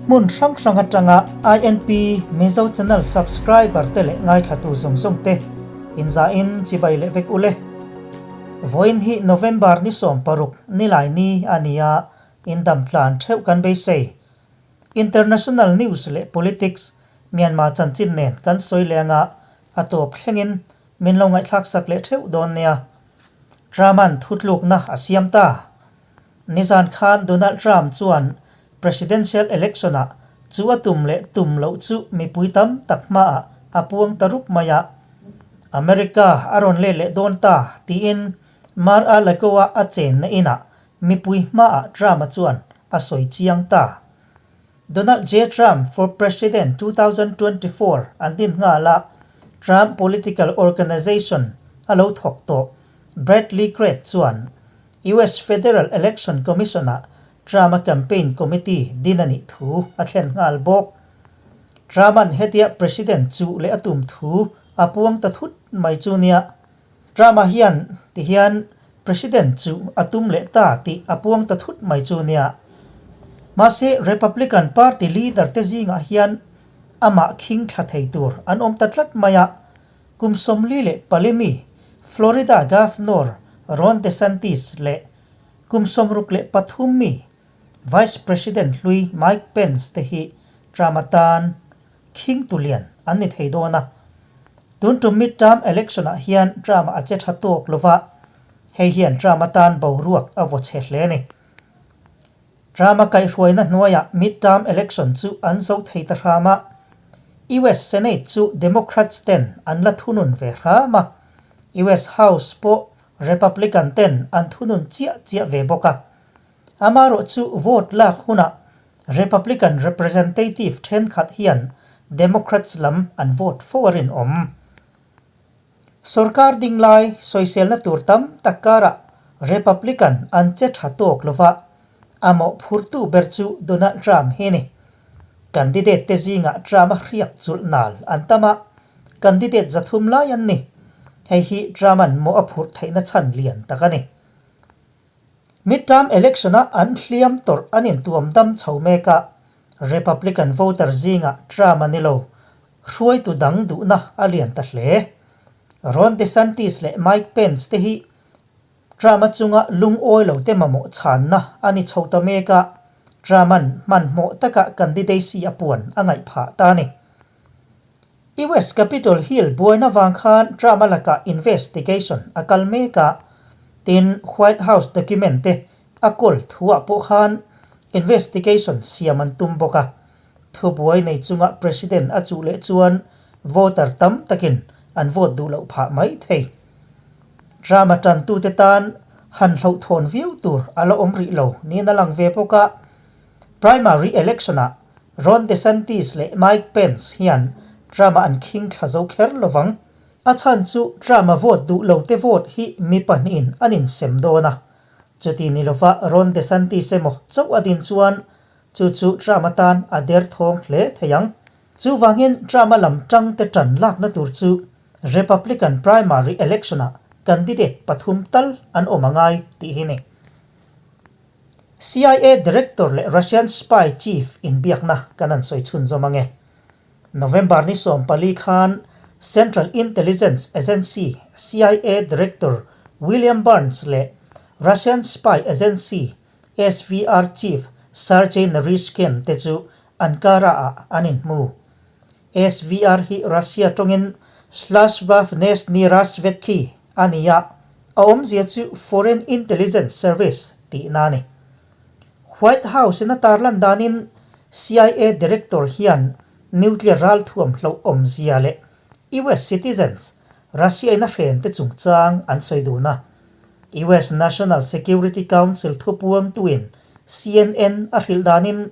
Hmun hrang hrang atanga INP Mizo Channel subscriber te leh ngaithlatu zawng zawng te inzahin chibai leh vek ule. Vawiin hi November ni 16 nilai ni a ni a, indam tlan theuh kan beisei. International news leh politics, Myanmar chanchin nen kan sawi leh anga a tawp thlengin min lo ngaihthlak sak leh theuh dawn nia. Trump-a'n thutlukna a siam ta. Nizan khan Donald Trump chuan presidential election-ah chu a tum leh tum loh chu mipui tam tak hmaah a puang ta rup mai a. America a rawn let leh dawn ta tiin Mar-a-Lago-a a chenna inah mipui hmaah Trump-a chuan a sawi chiang ta. Donald J. Trump for President 2024 an din nghal a, Trump political organization a lo thawk tawh. Bradley Craig chuan US Federal Election Commission-ah Trump-a campaign committee din a nih thu a thlen nghal bawk. Trump-a'n hetia president chuh leh a tum thu a puang ta thut mai chu nia. Trump-a hian tihian president chu a tum leh ta tih a puang ta thut mai chu nia. Mahse, Republican Party leader te zingah hian amah khing thla thei tur an awm ta tlat mai a. Kum 44 mi Florida Governor Ron DeSantis leh kum 63 mi Vice President hlui Mike Pence te hi Trump-a tan khing tulian an ni thei dawn a. Tun tum midterm election ah hian Trump a che tha tawk lova, hei hian Trump atan boruak a vaw chhe hle a ni. Trump a kaihhruaina hnuaiah midterm election chu an zo thei ta hram a, US Senate chu Democrats ten an la thunun ve hram a, US House pawh Republican ten an thunun chiah chiah ve bawk a. Amaherawh chu vote lak hunah Republican representative thenkhat hian Democrats lam an vote fo a rinawm. Sorkar ding lai sawiselna tur tam tak karah Republican an che tha tawk lova, a mawhphurtu ber chu Donald Trump hi a ni. Candidate te zingah Trump a hriak chulh nal an tam a, candidate 300 lai an ni. Hei hi Trump-a'n mawh a phurh theihna chhan lian tak a ni. Midterm election-a an hliam tawrh an intuam dam chho mek a, Republican voter zingah Trump a ni lo, hruaitu dang duhna a lian ta hle. Ron DeSantis leh Mike Pence te hi Trump-a chunga lungawi lo te mamawh chhanna a ni chho ta mek a, Trump-a'n hmanhmawh taka candidacy a puan a ngaih phah ta a ni. US Capitol Hill buaina vang khan Trump-a lakah investigation a kal mek a, tin White House document te a kawl thuah pawh khan investigation siam an tum bawk a. Thubuai nei chunga President a chuh leh chuan voter tam takin an vote duh loh phah mai thei. Trump-a tantute tan han hlauhthawn viau tur a la awm rih lo niin a lang ve bawk a. Primary election-ah Ron DeSantis leh Mike Pence hian Trump-a an khing thla zo kher lovang. A chhan chu Trump-a vote duh lo te vote hi mi pahnihin an insem dawn a. Chuti ni lova Ron DeSantis emaw chauh a din chuan chu chu Trump-a tan a derthawng hle thei ang. Chuvangin Trump-a lam tang te tan lakna tur chu Republican primary election-ah candidate pathum tal an awm a ngai tih hi ni. CIA Director leh Russian spy chief inbiakna kan han sawi chhunzawm ange. November ni 14 khan Central Intelligence Agency, CIA, Director William Burns leh Russian spy agency SVR chief Sergei Naryshkin te chu Ankara-ah an inhmu. SVR hi Russia tawngin Sluzhba Vneshniy Razvedki a ni a, a awmzia chu Foreign Intelligence Service tihna a ni. White House-in a tarlan danin CIA Director hian nuclear ralthuam hlauh awmzia leh US citizens Russia-in a hren te chungchang an sawi dun a. US National Security Council thupuangtuin CNN a hrilh danin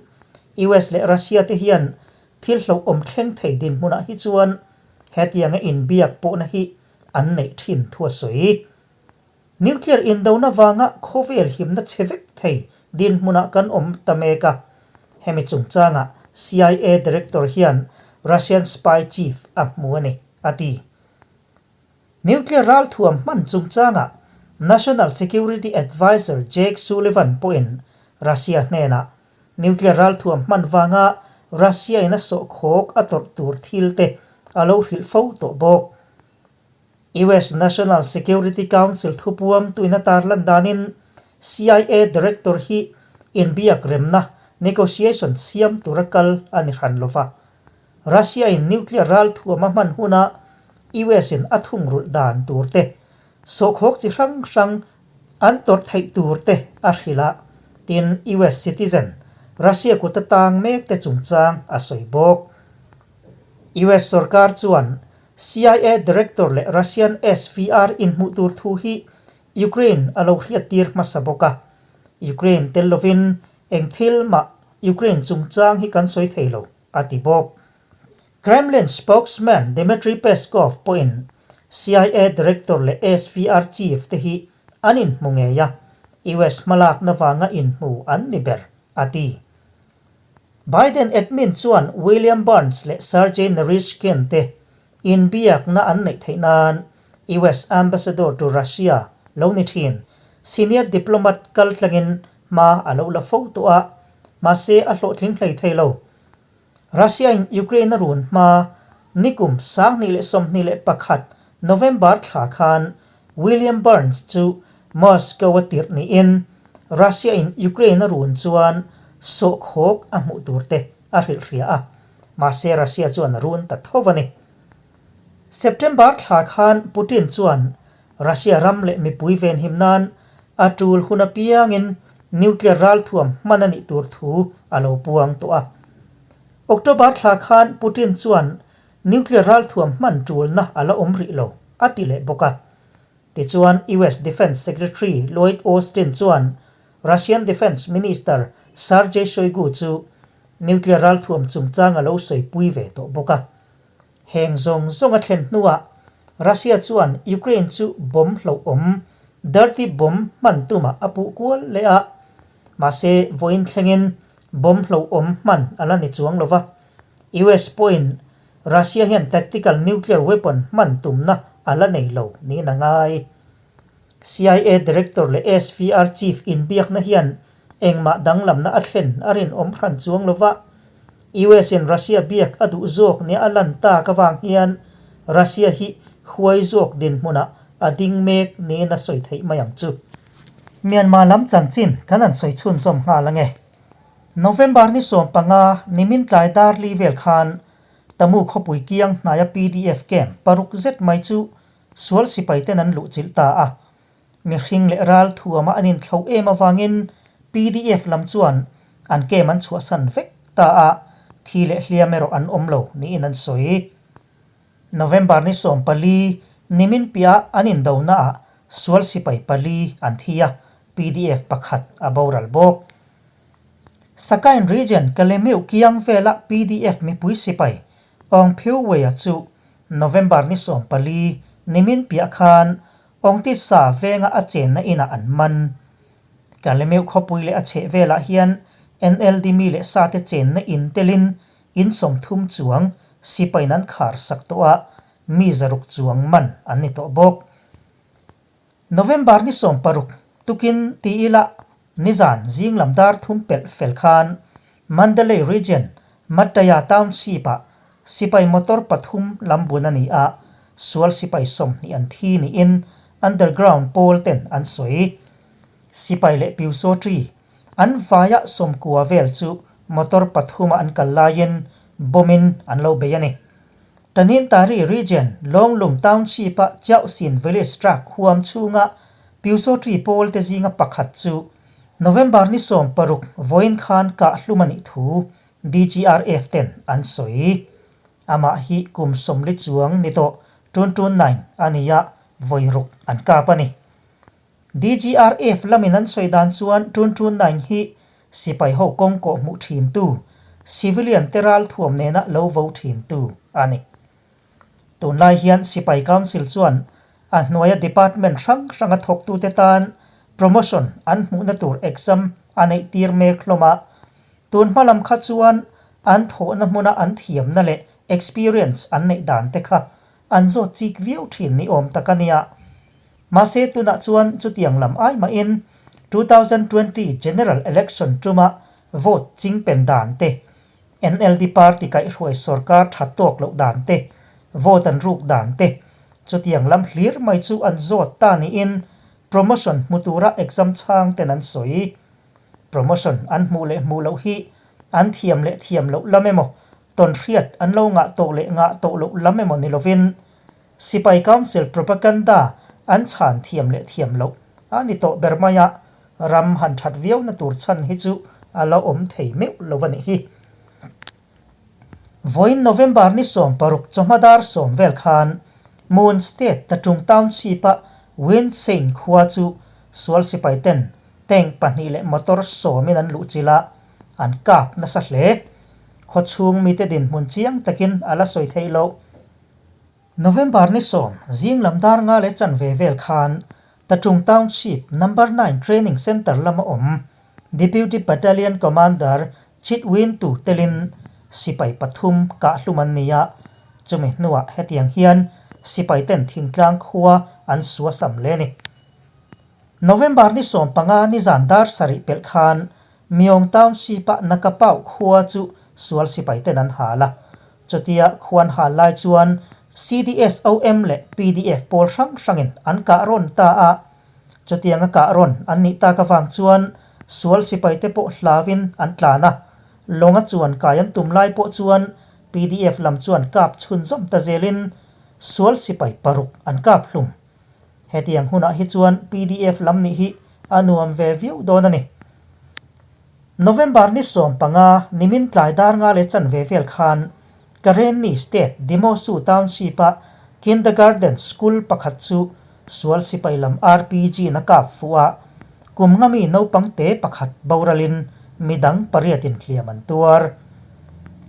US leh Russia te hian thil hlauhawm thleng thei dinhmunah hi chuan hetianga inbiak pawhna hi an neih thin thu a sawi. Nuclear indona vanga khawvel himna che vek thei dinhmunah kan awm ta mek a, hemi chungchangah CIA director hian Russian spy chief a hmu a ni, a ti. Nuclear ralthuam hman chungchangah National Security Adviser Jake Sullivan pawhin Russia hnenah nuclear ralthuam hman vanga Russia in a sawhkhawk a tawrh tur thil te a lo hrilh fo tawh bawk. US National Security Council thupuangtuin a tarlan danin CIA Director hi inbiak remna, negotiation, siam tura kal a ni hran lova. Russia in nuclear ralthuam a hman huna US in a thungrulh dan tur te, sawhkhawk chi hrang hrang an tawrh theih tur te a hrilh a, tin US citizen Russia kut a tang mek te chungchang a sawi bawk. US sorkar chuan CIA Director leh Russian SVR inhmuh tur thu hi Ukraine a lo hriattir hmasa bawk a. Ukraine tel lovin eng thil mah Ukraine chungchang hi kan sawi thei lo, a ti bawk. Kremlin spokesman Dmitry Peskov pawhin CIA Director leh SVR Chief te hi an inhmu ngei a, US hmalakna vanga inhmu an ni ber, a ti. Biden admin chuan William Burns leh Sergey Naryshkin te inbiakna an neih theih nan US Ambassador to Russia lo ni thin senior diplomat kaltlangin hma a lo la fo tawh a, mahse a hlawhtling hlei thei lo. Russia in Ukraine a run hma nikum 2021 November thla khan William Burns chu Moscow a tirh niin Russia in Ukraine a run chuan sawhkhawk a hmuh tur te a hrilhhria a, mahse Russia chuan a run ta tho a ni. September thla khan Putin chuan Russia ram leh mipui venhim nan a tul hun apiangin nuclear ralthuam hman a nih tur thu a lo puang tawh a. October thla khan Putin chuan Nuclear ralthuam hman tulna a la awm rih lo, a ti leh bawk a. Tichuan, US Defence Secretary Lloyd Austin chuan Russian Defence Minister Sergei Shoigu chu nuclear ralthuam chungchang a lo sawipui ve tawh bawk a. Heng zawng zawng a thlen hnuah Russia chuan Ukraine chu bomb hlauhawm, dirty bomb, hman tumah a puh kual leh a. Mahse, vawiin thlengin bomb hlauhawm hman a la ni chuang lo va. US pawhin Russia hian tactical nuclear weapon hman tumna a la nei lo niin a ngai. CIA director leh SVR chief inbiakna hian engmah danglamna a thlen a rinawm hran chuang lo va, US in Russia biak a duh zawk nia a lan tak avang hian Russia hi huai zawk dinhmunah a ding mek niin a sawi theih mai ang chu. Myanmar lam chanchin kan han sawi chhunzawm nghal ange. November ni 15 nimin tlai dar li vel khan Tamu khawpui kiang hnaia pdf camp paruk zet mai chu sual sipai ten an luhchilh ta a. Mihring leh ral thuama an inthlo em avangin pdf lam chuan an camp an chhuahsan vek ta a, thi leh hliam erawh an awm lo niin an sawi. November ni 14 nimin piah an indonaah sual sipai pali an thi a, pdf pakhat a boral bawk. Sakain Region Kalemeu kiang vela pdf mipui sipai Aung Phyu Wei-a chu November ni 14 nimin piah khan Awngtisa venga a chenna inah an man. Kalemeu khawpui leh a chheh velah hian NLD mi leh sate chenna in telin in 30 chuang sipaiin an khar sak tawh a, mi 600 chuang man an ni tawh bawk. November ni 16 tukin ti ila nizan zing lam dar thum pelh fel khan Mandalay Region Mattaya Township-ah sipai motor pathum lam bun a ni a, sual sipai 20 an thi niin underground pawl ten an sawi. Sipai leh Pyusawṭi an vaia 90 vel chu motor pathuma an kal laiin bomb-in an lo bei a ni. Tanintari Region, Lawnglung Township-a Chiauhsin Village Track huam chhunga Pyusawṭi pawl te zinga pakhat chu November ni 16 vawiin khan kah hlum a nih thu DGRF ten an sawi. Amah hi kum 40 chuang ni tawh tun tun nine a ni a, vawi ruk an kap a ni. DGRF lamin an sawi dan chuan tun tun nine hi sipai ho kawng kawh hmuh thintu, civilian te ralthuam nena lo vo thintu a ni. Tunlai hian Sipai Council chuan a hnuaia department hrang hranga thawktute tan promotion an hmuhna tur exam a neih tir mek hlawm a, tun hma lam kha chuan an thawhna hmuna an thiamna leh experience an neih dan te kha an zawt chik viau thin ni awm tak a nia. Mahse tunah chuan chutiang lam ai mahin 2020 General Election tuma vote chingpen dan te. NLD party kaihhruai sorkar tha tawk loh dan te, vote an ruk dan te, chutiang lam hlir mai chu an zawt ta niin promotion hmu tura exam chhang ten an sawi. Promotion an hmuh leh hmuh loh hi an thiam leh thiam loh lam emaw, tawnhriat an lo ngah tawh leh ngah tawh loh lam emaw ni lovin Sipai Council propaganda an chhan thiam leh thiam loh a ni tawh ber mai a, ram han that viauna tur chhan hi chu a la awm thei meuh lo a nih hi. Vawiin November ni 16 chawhma dar sawm vel khan Moon State Tatung Township-a Windsein khua chu sual sipai ten tank pahnih leh motor sawmin an luhchilh a, an kap nasa hle. Khawchhung mite dinhmun chiang takin a la sawi theih loh. November ni sawm, zing lam dar nga leh chanve vel khan Tatung Township Number Nine Training Centre lama awm Deputy Battalion Commander Chit Win Tu telin sipai pathum kahhlum an ni a, chumi hnuah hetiang hian sipai ten thingtlang khua an suasam le a ni. November ni 15 nizan dar sarih pelh khan Myong Township-a Nakapau khua chu sual sipai ten an hal a. Chutia khuan hal lai chuan CDSOM leh pdf pawl hrang hrangin an kah rawn ta a. Chutianga kah rawn an nih tak avang chuan sual sipai te pawh hlauin an tlan a. Lawnga chuan kai an tum lai pawh chuan pdf lam chuan kap chhunzawm ta zelin sual sipai paruk an kap hlum. Hetiang hunah hi chuan pdf lam nih hi a nuam ve viau dawn a ni. November ni 15 nimin tlai dar nga leh chanve vel khan Karenni State Demosu Township-a Kindergarten School pakhat chu sual sipai lam RPG in a kap fuh a, kum nga mi naupang te pakhat boralin midang pariatin hliam an tuar.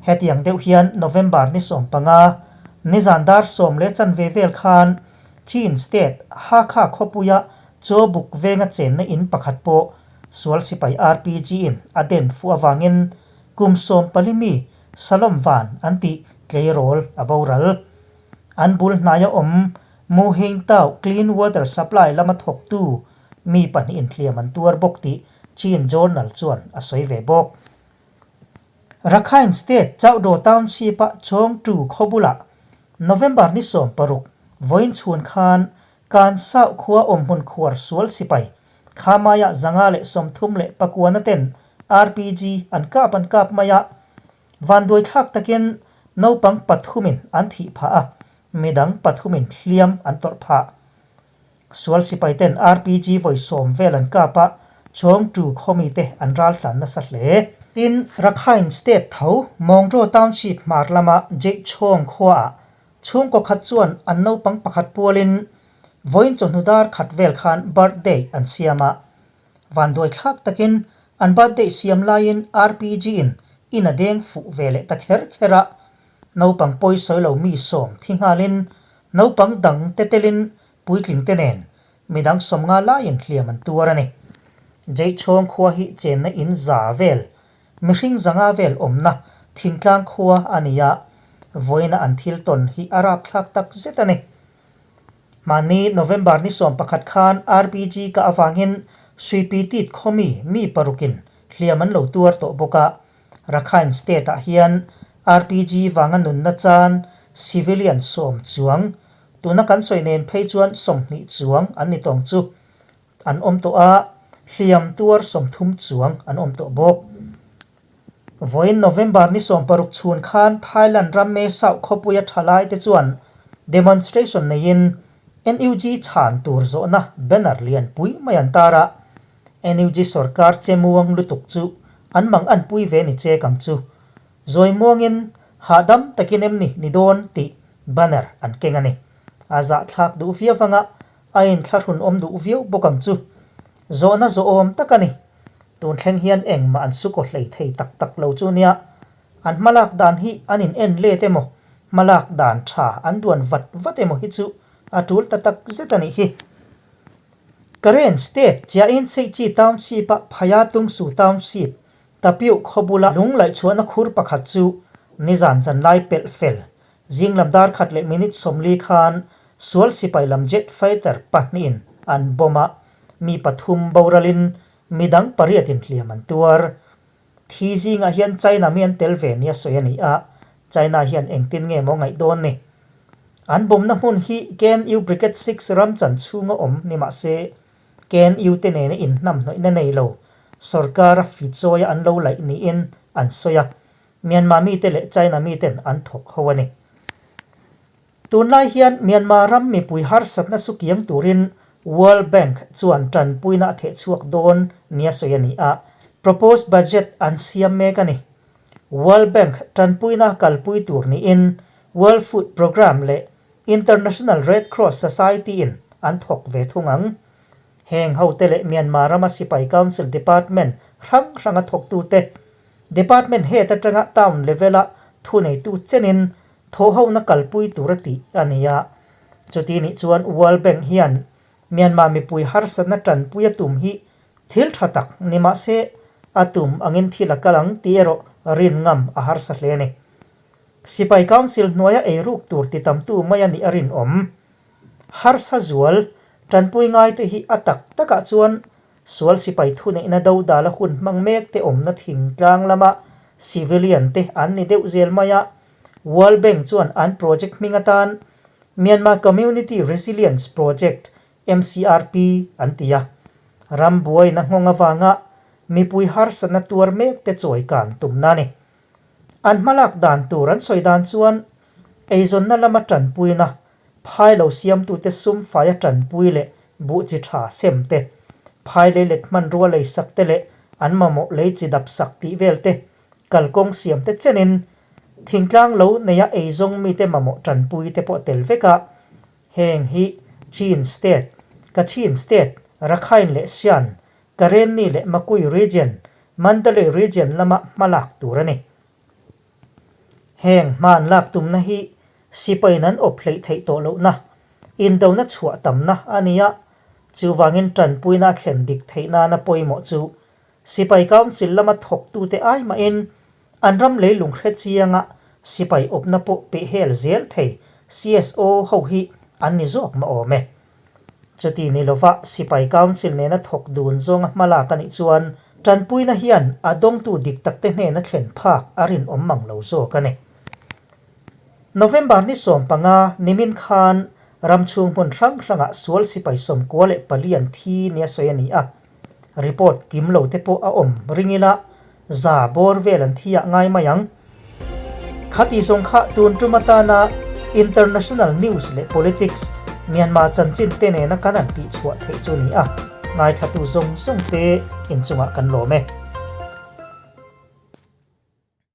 Hetiang deuh hian November ni 15 nizan dar sawm leh chanve vel khan Chin State Hakha khawpuia Chawbuk venga chenna in pakhat pawh sual sipai RPG in a den fuh avangin kum 14 mi Salom Van an tih tleirawl a boral. An bul hnaia awm Mu Hing Tau Clean Water Supply lama thawktu mi pahnihin hliam an tuar bawk tih Chin Journal chuan a sawi ve bawk. Rakhine State Chauhdaw Township-a Chawngtu khaw bulah November ni 16 vawiin chhun khan Kan Sauh khua awmhmun khuar sual sipai Khamaiah 139 na ten RPG an kap an kap mai a, vanduai thlak takin naupang pathumin an thih phah a, midang pathumin hliam an tawrh phah. Sual sipai ten RPG vawi sawm vel an kap a, Chawngtu khawmite an raltlan nasa hle. Tin, Rakhine State tho Mawngdraw Township hmar lama Jeihchhawng khuaah chhungkaw khat chuan an naupang pakhat pualin vawiin chawhnu dar khat vel khan birthday an siam a. Vanduai thlak takin an birthday siam laiin RPG in in a deng fuh ve leh ta kher kher a. Naupang pawi sawi lo mi sawm thi nghalin naupang dang te telin puitling te nen midang sawmnga laiin hliam an tuar a ni. Jeihchhawng khua hi chenna in za vel, mihring zanga vel awmna thingtlang khua a ni a, vawiina an thil tawn hi a rapthlak tak zet a ni. Mahni November ni 11 khan RPG ka avangin Suipitit khawmi mi parukin hliam an lo tuar tawh bawk a, Rakhine State ah hian RPG vanga nunna chan civilian sawm chuang, tuna kan sawi nen phei chuan 20 chuang an ni tawng chu an awm tawh a, hliam tuar 30 chuang an awm tawh bawk. Vawiin November ni 16 chhun khan Thailand ram Mae Sao khawpuia thalai te chuan demonstration neiin NUG chhan tur zawhna banner lian pui mai an tar a, NUG sorkar che muang lutuk chu an mang an pui ve ni che kang chu. Zawi muangin hahdam takin em ni ni dawn tih banner an keng a ni. A zahthlak duh viau anga a inthlahrun awm duh viau bawk ang chu. Zawhna zawhawm tak a ni. Tun thleng hian engmah an sukaw hlei thei tak tak lo chu nia. An hmalak dan hi an in en let emaw, hmalak dan tha an duan vat vat emaw hi chu a tul ta tak zet a nih hi. Karen State Chiain Seichi Township-a Phaya Tungsu Township Tapiuh khaw bula lung laihchhuahna khur pakhat chu nizan zan lai pelh fel zing lam dar khat leh minute 40 khan sual sipai lam jet fighter pahnihin an bomb a, mi pathum boralin midang pariatin hliam an tuar. Thi zingah hian China mi an tel ve nia sawi a ni a, China hian engtin nge maw ngaih dawn ni? An bawmna hmun hi KNU Brigade 6 ram chan chhunga awm ni mah se, KNU te nena inhnamhnawihna nei lo sorkara fichawia an lo laih niin an sawi a, Myanmar mite leh China miten an thawk ho a ni. Tunlai hian Myanmar ram mipui harsatna chu kiang turin World Bank chuan tanpuina a thehchhuak dawn nia sawi a ni a, proposed budget an siam mek a ni. World Bank tanpuina kalpui tur niin World Food Programme leh International Red Cross Society-in an thawk ve thung ang. Heng hote leh Myanmar rama Sipai Council Department hrang hranga thawktute, Department Head atanga Town level-a thuneitu chenin thawhhona kalpui tur a tih a ni a. Chuti nih chuan World Bank hian Myanmar mipui harsatna tanpui a tum hi thil tha tak ni mah se a tum angin thil a kal ang tih erawh rin ngam a harsa hle a ni. Sipai Council hnuaia eiruk tur ti tamtu mai a nih a rinawm. Harsa zual tanpui ngaite hi a tak takah chuan Sual sipai thuneihna dodala hun hmang mek te awmna thingtlang lama civilian te an ni deuh zel mai a, World Bank chuan an project hming atan Myanmar Community Resilience Project, MCRP, an ti a. Ram buaina nghawng avanga mipui harsatna tuar mek te chawi kan tumna a ni. An hmalak dan tur an sawi dan chuan eizawnna lama tanpuina Phai lo siamtute sum faia tanpui leh buh chi tha sem te, phai lei let hmanrua lei sak te leh an mamawh lei chi dap sak tih vel te, kalkawng siam te chenin thingtlang lo neia eizawng mite mamawh tanpui te pawh tel vek a. Heng hi Chin State, Kachin State, Rakhine leh Shan, Karenni leh Makui Region, Mandalay Region lama hmalak tur a ni. Heng hman lak tumna hi sipaiin an awp hleih theih tawh lohna, indona chhuah tamna a ni a, chuvangin tanpuina a thlen dik theih nana pawimawh chu Sipai Council lama thawktute ai mahin an ram leilung hre chianga sipai awpna pawh pehhel zel thei CSO ho hi an ni zawk mah awm e. Chuti ni lova Sipai Council nena thawk dun zawnga hmalak a nih chuan tanpuina hian a dawngtu dik takte hnena thlen phak a rinawm mang lo zawk a ni. November ni 15 nimin khan ram chhung hmun hrang hrangah sual sipai 94 an thi nia sawi a ni a, Report kim lo te pawh a awm ring ila za bawr vel an thi ah ngai mai ang. Khati zawng kha tun tum atana international news leh politics Myanmar chanchin te nena kan han tih chhuah theih chu ni a, ngaithlatu zawng zawng te inchungah kan lawm e.